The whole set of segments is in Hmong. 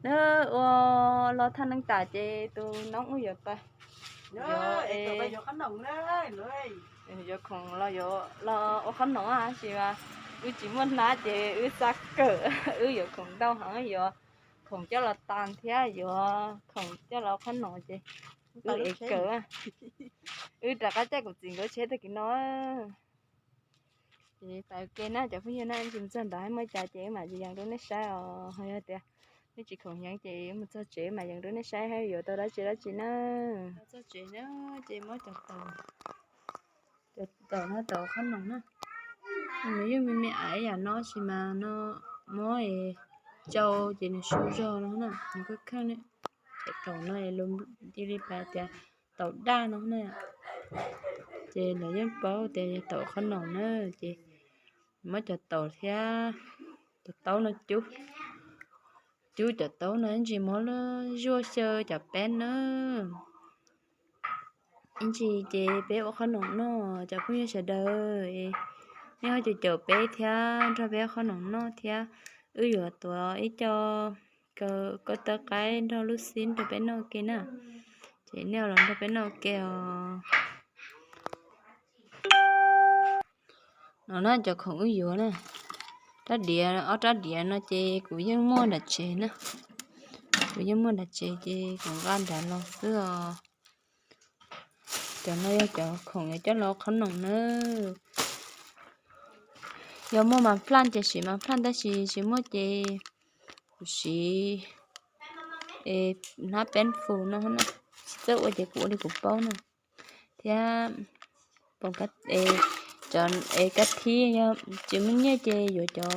Na, ua los thaj neeb tas ces tus noob wb yuav pais, yuav, yuav khoom los, los ua qhob noom tab sis mas wb tsis muaj hnab ces wb xav kawm, wb yuav khoom ntau heev, yuav khoom coj los tas thiab yuav khoom coj los ua qhob noom ces wb ev kawm. Wb rov qab caij kuv txiv nkawd tsheb tag kis no. Ces pais ua ke na cov phooj ywg na, tsis mus txog ntawd muaj cas ces wb mam yees rau nej saib os. Ho yog tias nej tsis khoom heev ces mus txog tsev mam yees rau nej saib yuav tau dab tsi dab tsi na. Txog tsev na ces muab cov taum, cov taum no taum qhob noom na. Nws yeej me me aiv yam no sis mas no muab es tsau ces nws su zog no na, nws kheej kheej ne. Cov taum no cia li pais tias taum daj no na. Ces lawv yeej paub tias yog taum qhob noom na, ces muab cov taum thiab cov taub no cub, cub cov taub no ib ntsis muab lub zuaj xyaw cov peeb na. Ib ntsis ces peb ua qhob noom noj cov phooj ywg sawv daws, nej ho caum caum peb thiab nrog peb ua qhob noom noj thiab. Wb yuav tuav ib co kaw taw qaib nrog lub xib rau peb noj ke na. Ces nej los nrog peb noj ke os. No na cov khoom wb yuav na, rab diav, ob rab diav no ces kuv yeej muaj nram tsev na, kuv yeej muaj nram tsev ces kuv nqa nrad los xwb os. Cov no yog cov khoom yuav coj los qhob noom na. Yog muaj mas plaj ces siv mas plaj tab sis tsis muaj ces kuv siv hnab peeb fus no na, tsis txawj ua ces kuv ua li kuv paub na. Thiab poom, cov es kab thib, yog tsis muaj nyiaj ces yuav cov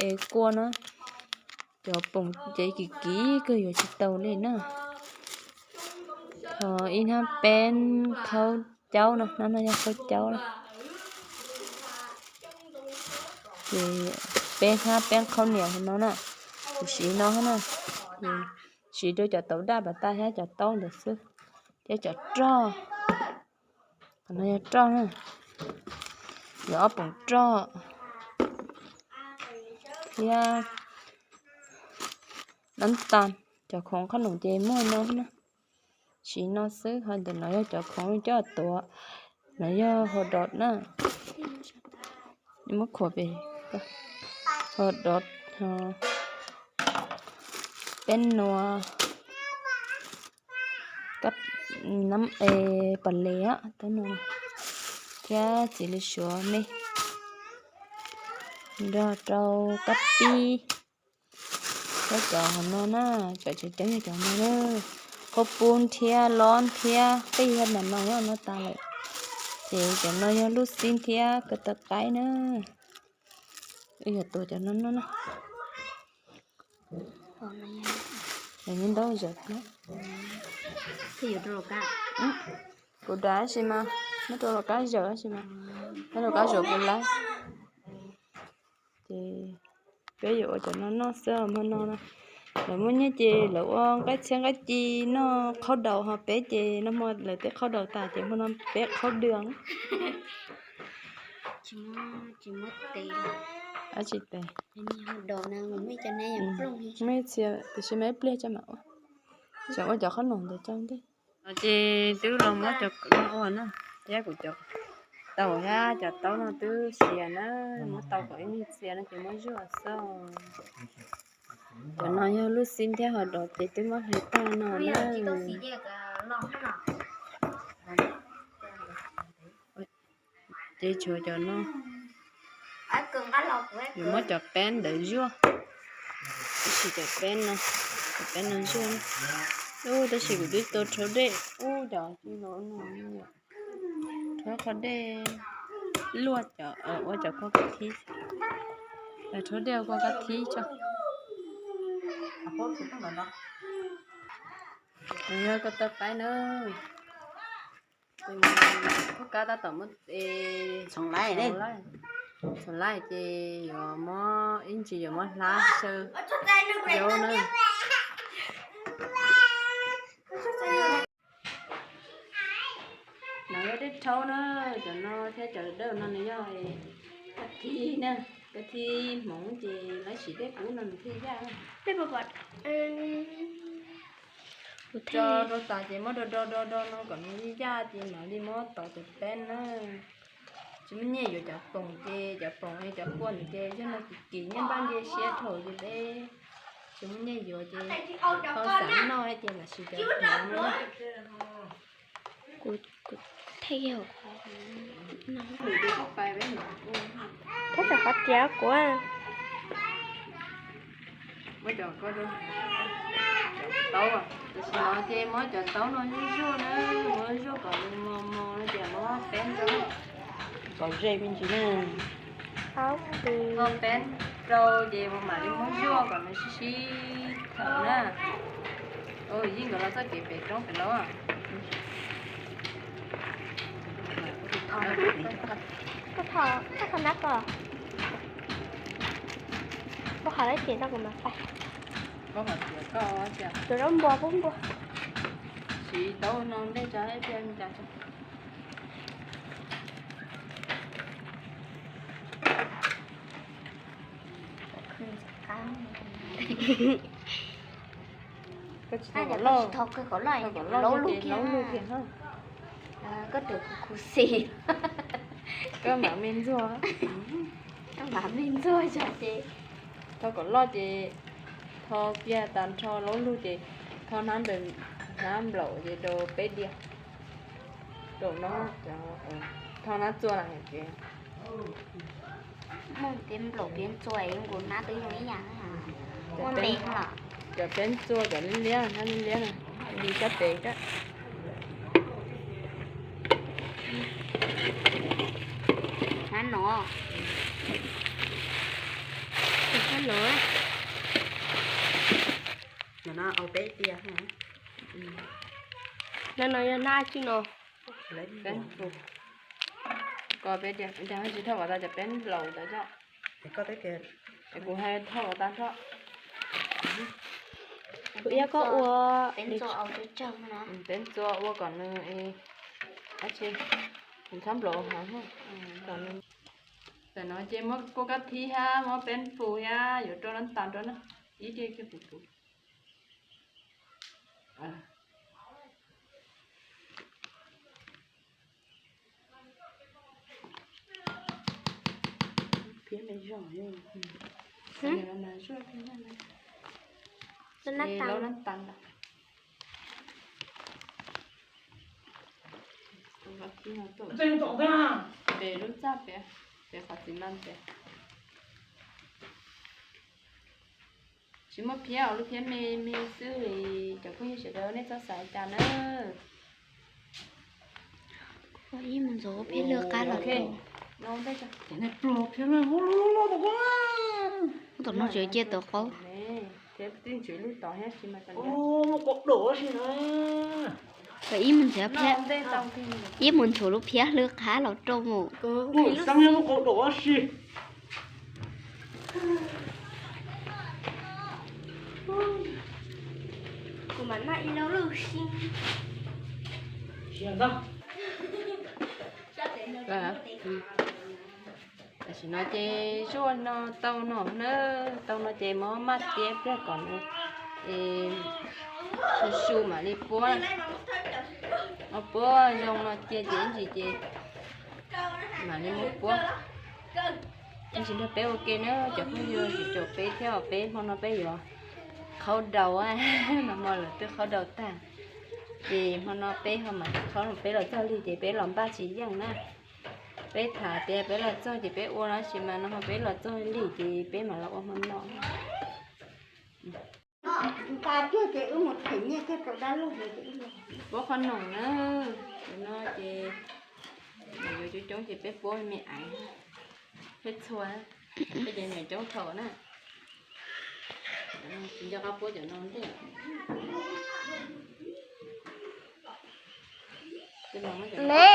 es kua na, cov poom ces kim kim kawg yuav tsis tau li na. Ho ib hnab peeb qhaub caub no, hnab no yog qhaub caub na. Ces peb hnab peeb qhaub niam no na, kuv siv no na, siv rau cov taum daj pas tas thiab cov taub ntawd xwb, thiab cov roj. Qhov no yog roj na, yog ob poom roj thiab nab tas. Cov khoom qhob noom ces muaj no na, siv no xwb. Ho ntawm no yog cov khoom coj tuav, no yog hau dov na, muab khuam pem, hau dov, peeb nuav, pas les, thiab txiv lws suav me, nrog rau kab pib. Thiab cov hauv no na, cov tseem ceeb yog cov no na, qhaub poob thiab lob thiab qij thiab mas no yog no tas lawm. Ces cov no yog lub xib thiab kaw taw qaib na. Wb yuav tuav cov no noj na. Ntaub zawm, kuv dav si mas, muab rau laj kab zawm si mas, muab rau kab zawm puas laib. Ces peb yuav ua cov no noj xwb hmo no na. Lawv muaj nyiaj ces lawv ua nqaij txhiab nqaij ci noj qhaub daus, ho peb ces noj hmo lawv tej qhaub daus tas ces hmo no peb qhaub dua. Dab tsi tes? Muaj ib txhia tiam sis mas ib pliag coj mam ua. Tseem ua cov qhaub noom ntawd rau ntej. Ces twb los muab cov no ua na, thiab kuv cov taum thiab cov taub no twb xiav na, muab tau kom ib me ntsis xiav no ces muab zuaj xwb. Cov no yog lub xib thiab hau dov ces twb muab hlais tag no na. Ces tshuav cov no, yuav muab cov peeb ntawd zuaj. Tab sis cov peeb no, cov peeb no zuaj, tab sis kuv twb tua rhaub dej ub, cov rhaub qhov dej luaj cov, ua cov kua kab thib, rhaub dej ua kua kab thib tso. Yog koj tau qaib na. Koj kab tab tom muab txhoov laib ces yuav muab ib ntsis yuav muab hlab xyaw zaub na. No yog dej rhaub na, cov no thiab cov dawb no nws yog kab thib na. Thiaj hmoov ces lawv sim tej kub no nws thiaj yaj. Tso rau tas ces muab do do do do no kom nws yaj ces mam li muab tov cov peb na. Tsis muaj nyiaj yuav cov poom ces cov poom cov kua nws ces yog no kim kim nyiaj npaj nce siab dhau ces peb tsis muaj nyiaj yuav ces ho xav noj ces lam sim cov hmoov no. Kuv, kuv thaij hauv qhov no. Tab tom qhov tiav kuv. Muab cov, cov taub, tam sim no ces muab cov taub no zuaj zuaj na, muab zuaj kom nws mos mos no ces muab peeb rau, kom ze me ntsis na. Muab peeb rau ces mam li muab zuaj kom nws sib sib tawm na. Yeej nkawd los txoj kev pem roob pem laub. Siv taub no ntej tso ib pliag cas. Koj tsis tau kom loj, thaum kom loj laub lug kiag, koj tus khuv xim, koj mam me ntxuag, koj mam me ntxuag tso ces. Thaum kom loj ces tho kiag tas nrho laub lug ces tho hnab, hnab nplaum ces rau peb diav. Rau no, tho hnab txua na ces. Muaj peb nplaum peb txua, nkaus hnab twb zoo ib yam. Muaj npe los? Cov peb txua cov liab liab, hnab liab liab na, li sab pem kab. Hnab no, hnab no, no yog hnab tsi no? Peb, koj peb diav, tsis thauj kom tas cov peb nplaum ntawd tso. Es kuv hais thauj kom tas nrho. Kuv iab koj ua, peb txua ua kom nws, nws txhob nplaum heev. Tam no ces muab kua kab thib thiab muab peb pus thiab yuav rau nab tas rau na, ib tiag kiag pus pus. Phiab me zog, lub nab tas ntawd. Pem lub txaj pem, pem qhov txiv mas pem. Tsis muaj phiab, lub phiab me me xwb li. Cov phooj ywg sawv daws nej txhob xav cas na. Ib mus ntxuav phiab lwj qab los. Tom no tseem cia tau qaub. Ib mus ntxuav phiab, ib mus ntxuav lub phiab lwj qab los rau mus. Kuv mam noj ib lub lwj si. Tam sim no ces zuaj no tau no na, tau no ces muab maj tiab pliag kom nws su su mam li puab. Puab zoo no cia ces ib ntsis ces mam li muab puab. Ib ntsis nrog peb ua ke na cov phooj ywg, tsis tso peb thiab os, peb hmo no peb yuav qhaub daus, nag hmo lawv twb qhaub daus tag, ces hmo no peb ho mam qhaub, peb los txog lig ces peb los npaj tsis yeej na. Peb tham tias peb los txog ces peb ua no, tab sis mas nag hmo peb los txog lig ces peb mam los ua hmo no. Puab qhov noom na, no ces yuav coob coob ces peb puab me aiv, peb txhua, peb cov nyuam coob thaum na. Tsis nco qab puab cov no ntej. Me,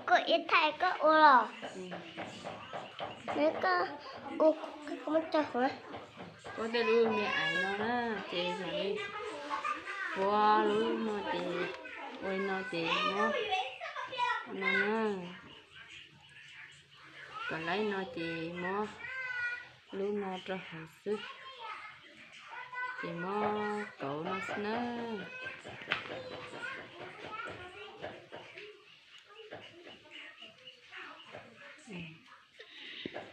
koj ib thaij koj ua los, koj ua, koj muab tso hauv. Puab tej lub me aiv no na, ces puab lub no ces ua li no ces muab No na, kom laib no ces muab lub no rau hauv xwb, ces muab kauv no xwb na.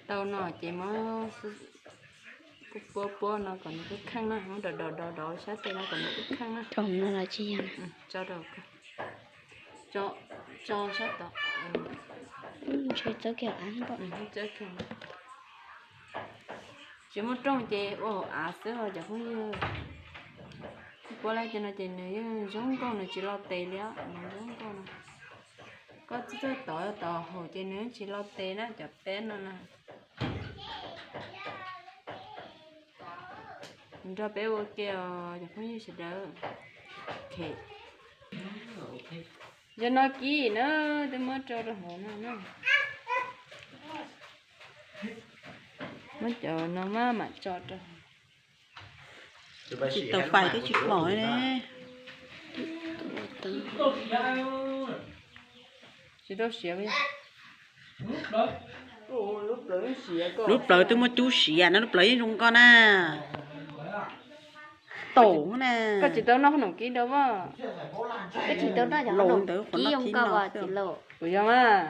Tau no ces muab puab puab puab no kom nws kheej kheej na, muab dov dov dov dov sab tes no kom nws kheej kheej na. Tso rau, tso sab tod. Tsis muaj rooj ces ua hauv av xwb os cov phooj ywg. Puab laib cov no ces nws yeej zoo nkauj, nws tsis lo tes li os, nws zoo nkauj no. Koj txawj txawj tov tov hauv ces nws yeej tsis lo tes na cov peb no na. Nrog peb ua ke os cov phooj ywg sawv daws. Cov no kib na, twb muab tso rau hauv no na. Muab cov no maj mam tso rau. Tsis tau fais twb tsis pom ne. Tsis tau siav. Lub plawv twb muab cub siav na, lub plawv yeej zoo nkauj na. Taum na. Koj tsis tau noj qhob noom kib rau as? Koj tsis tau noj qhob noom kib zoo nkauj as txiv laus? Kuv yog mas.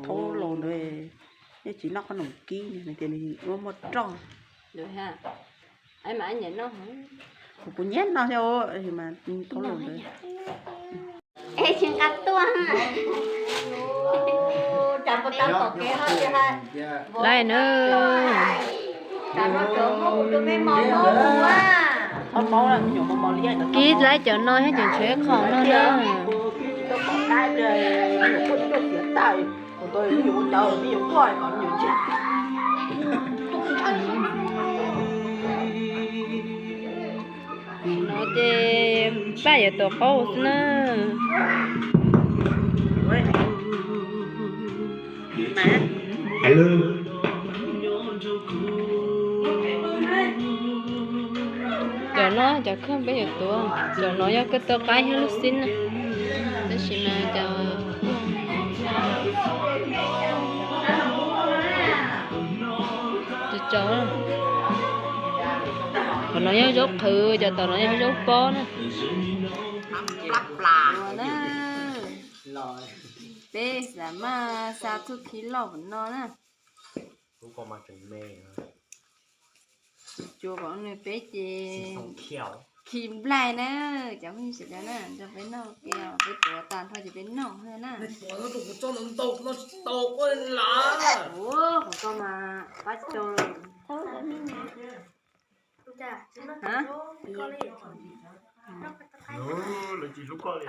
Thaub laus ntawd yeej tsis noj qhob noom kib, nws tias nws ua muaj roj. Kuv nyiam noj thiab mas thaub laus ntawd. Es tsis nqa tuaj. Laib na. Kib laib cov no thiab cov ntshe qhov no na. No ces paj yuav tuav qaub xwb na. Cov no cov kheej peb yuav tuav, cov no yog koj tau qaib thiab lub xib na. Tab sis mas cov, cov, cov no yog zaub qhwv, cov tom no yog zaub pob na. Peb xav maj xa txuj khi loj no na. Cua kom nws peb ces khi nplaig na, cov phooj ywg sawv daws na, nrog peb noj, peb tuav tas nrho ces peb noj na. Ua, qhov ko mas qab tsis tau lawm. Lawv tsis hlub koj li.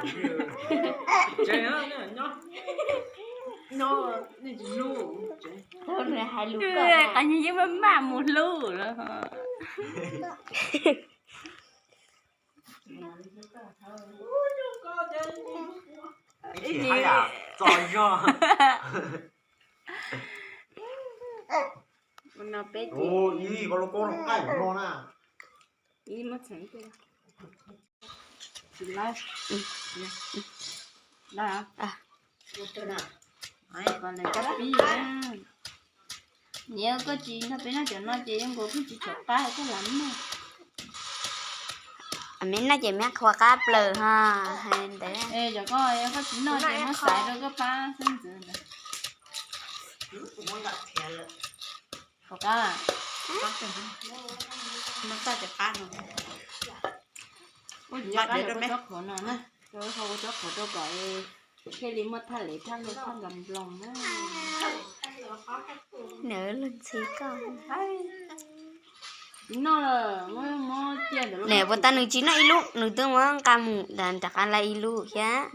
Qas yeej maj maj mus hlub lawm. Txo zog. No peb ces ib muab txheeb tiag. Tsis laib. Laib. Kom lawv cov pib. Niam koj tsis nrog peb noj cov no ces zoo nkaus pheej tsis tshua qab koj lam noj. Me noj ces me qhuas qab plaws ho hais ntawd. Cov ko koj tsis noj ces muab xaiv rau koj pab xwb ntxwv ntawd. Qhuas qab. Muab txoj cov qab no. Ua cov qab cov qhuav no na, cov qhuav rau kom thiaj li muaj thaj lev thaj nploos na. Nws luag ntxhi koj. Nws puas tas nws tsis noj ib lub, nws twb muab nqa mus rov qab laib ib lub thiab.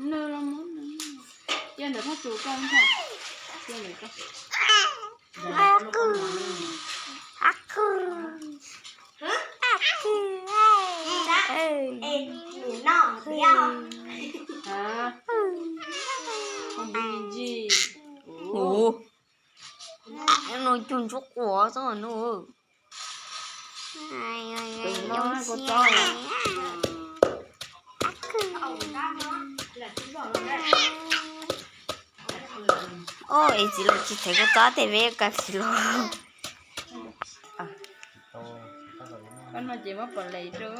Ua, no cug ntsuab quav xwb no. Oj, es txiv los tsis them kuv txob tej veb ka txiv los. Koj no ces muab pom lem rau.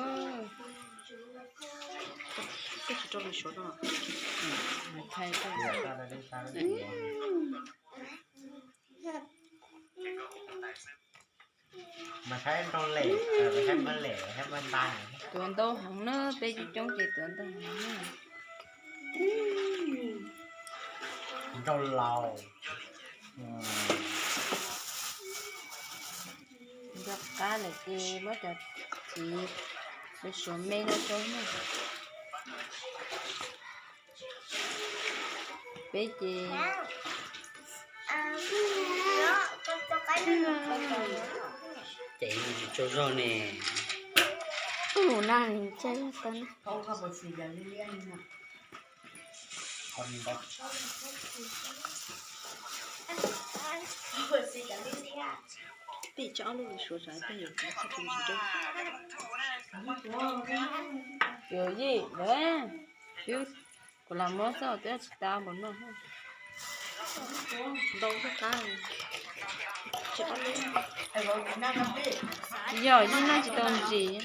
Tuav ntau heev na, peb coob coob ces tuav ntau heev na. Nrau laus. Nco qab lawm ces muab cov txiv suav me no rau na. Peb ces ces tsis tsaug zog ne. Tus no tsis tsaug zog. Tim tso ob lub suav sav tej yog yim, kuv lam muab xwb twb tsis tas npaum no. Ntau xwb qab. Yog yij noj tsis tau ntsis.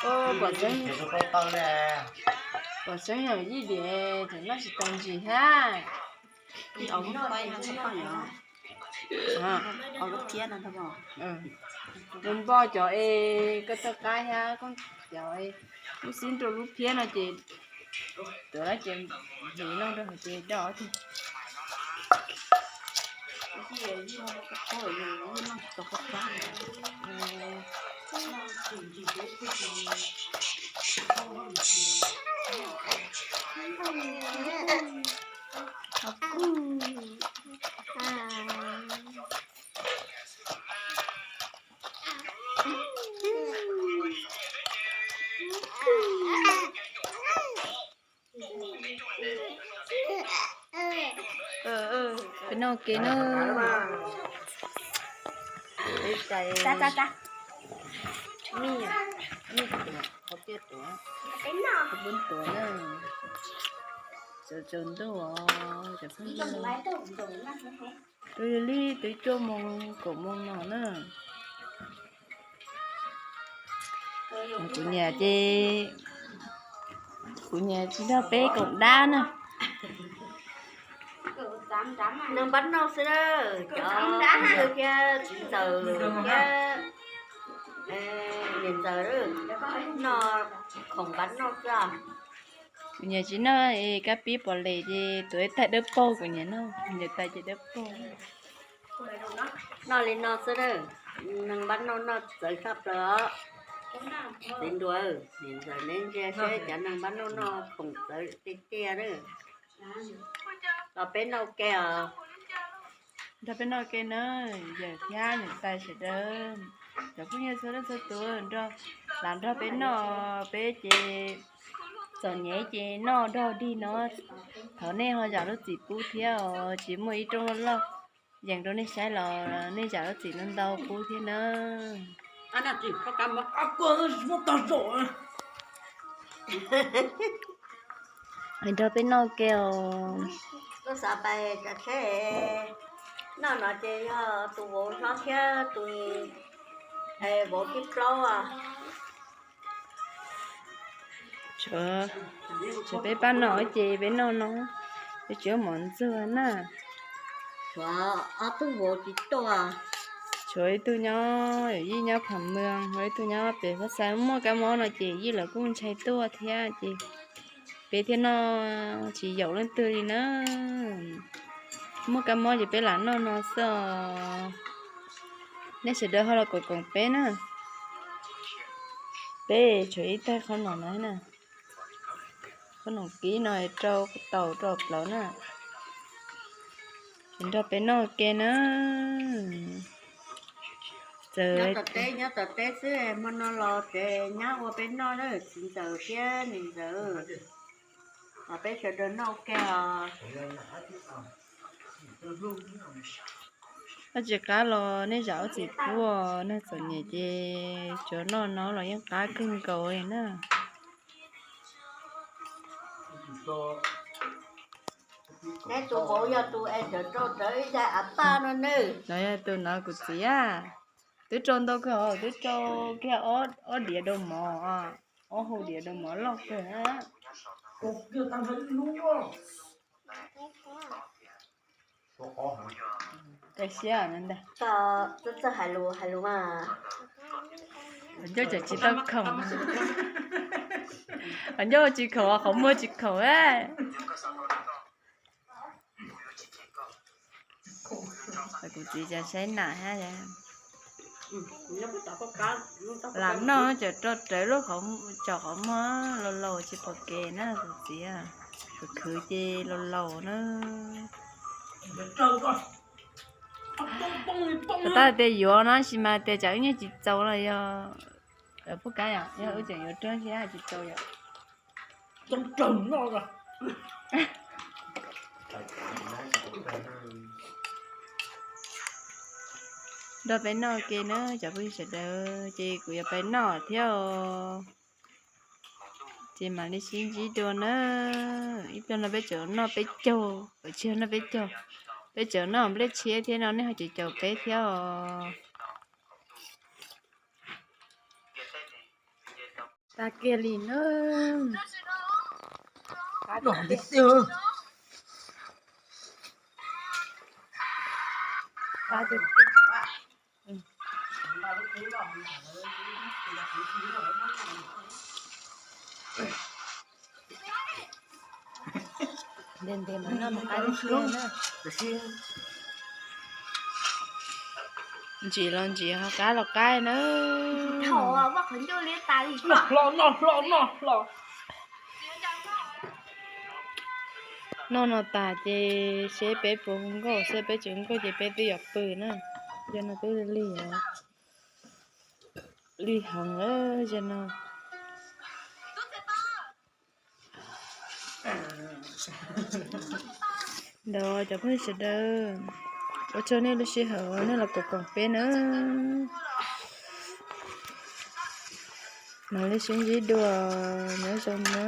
Pom xeeb, pom xeeb yog yij diam tseem noj tsis tau ntsis hab. Nws npo cov es koj txhawj qab hab koj cov lub xib rau lub phiab no ces tuav ces hliv no rau hauv ces do. Peb noj ke na. Peb cais mij, mij tuav, qhov peb tuav na, tsaus tsaus ntuj os cov phooj ywg. Twb yog li twb cuaj moos kaum moos no na. Kuv niam ces, kuv niam tsis nrog peb koom dab na. Neeg npab noj xwb, cov phooj ywg thiab txiv ntxawm thiab niam ntxawm noj khoom npab noj xwb. Kuv niam tsis noj es kab pib pom lem ces tuav ib tais dawb paug kuv niam noj, kuv niam tais ces dawb paug. Noj li no xwb na, neeg npab noj noj txawv tshaj plaws os. Txiv nruas, niam ntxawm neb ntsia seb cov neeg npab noj noj khoom txawv tiag tiag na. Los peb noj ua ke os. Nrog peb noj ua ke na, yawm thiab niam tais sawv daws, cov phooj ywg txhua leej txhua tus nrog, lam nrog peb noj, peb ces txom nyem ces noj dog dig no. Thov nej ho zam lub txim pub thiab os, tsis muaj ib rooj loj loj yees rau nej saib los nej zam lub txim ntau ntau pub thiab na. Nrog peb noj ke os. Koj xav pais tsav tsheb noj no ces yog tus vauv hlob thiab tus vauv thib plaub. Tshuav peb pab no ces peb noj no, peb tsis muaj mov ntxuag na. Tshuav ob tug vauv tsis tuaj. Tshuav ib tug nyob yawm yij nyob Pham Mws, ho ib tug nyob pem Phab Xais. Muaj kab mob no ces yij lawv kuj ntshai tuaj thiab ces peb thiaj noj tsis yaum leej twg li na. Muaj kab mob ces peb lam noj no xwb os. Nej sawv daws ho los koom koom peb na. Peb tshuav ib tag qhob noom no na. Qhob noom kib no rau taus rau plaws na. Ces nrog peb noj ke na. Txawm nyob tom teb xwb, hmo no los ces nyab ua peb noj na, txiv ntxawm thiab niam ntxawm. Los peb sawv daws noj ua ke os. Noj tsis qab los nej zam lub txim pub, neeg txom nyem ces tsuav noj no los yeej qab kawg nkaus li na. Neb tus vauv yog tus es tseem rau rawv ib daim av paj no nawb. No yog tus no kuv txiv a. Twb rau ntau kawg, twb rau kiag ob diav dua mov, ob hau diav dua mov loj kawg. Siab ntag. Txawj hais lus, hais lus mas. Ncauj tseem tsis tau khoom. Ncauj tsis khoom, qhov muag tsis khoom. Kuv txiv cas saib nam hab. Lam noj ces rau rawv lub qhov, tso qhov muag laus laus tsis pom kev na kuv txiv. Khwv khwv ces laus laus na. Puas tab tias yuav no sis mas tias tsam wb nyiaj tsis txaus los yog, puab kab yom, yog wb tseem yuav rau thiab tsis txaus yom. Nrog peb noj ke na cov phooj ywg sawv daws, ces kuv yuav pais noj thiab os. Ces mam li sib ntsib dua na. Ib pliag no peb tseem noj peb caug, peb tseem noj peb caug, peb tseem noj nplej tshiab thiab no nej ho caum caum peb thiab os. Tag kiag li na. Ntsim los ntsim, ho qab los qab na. Noj no tas ces seb peb puas hu nkauj, seb peb tsis hu nkauj ces peb twb yuav pw na. Yog no twb lig, lig heev lawm yog no. Ntawd cov phooj ywg sawv daws, ua tsaug nej lub sij hawm nej los koom koom peb na. Mam li sib ntsib dua, nyob zoo na.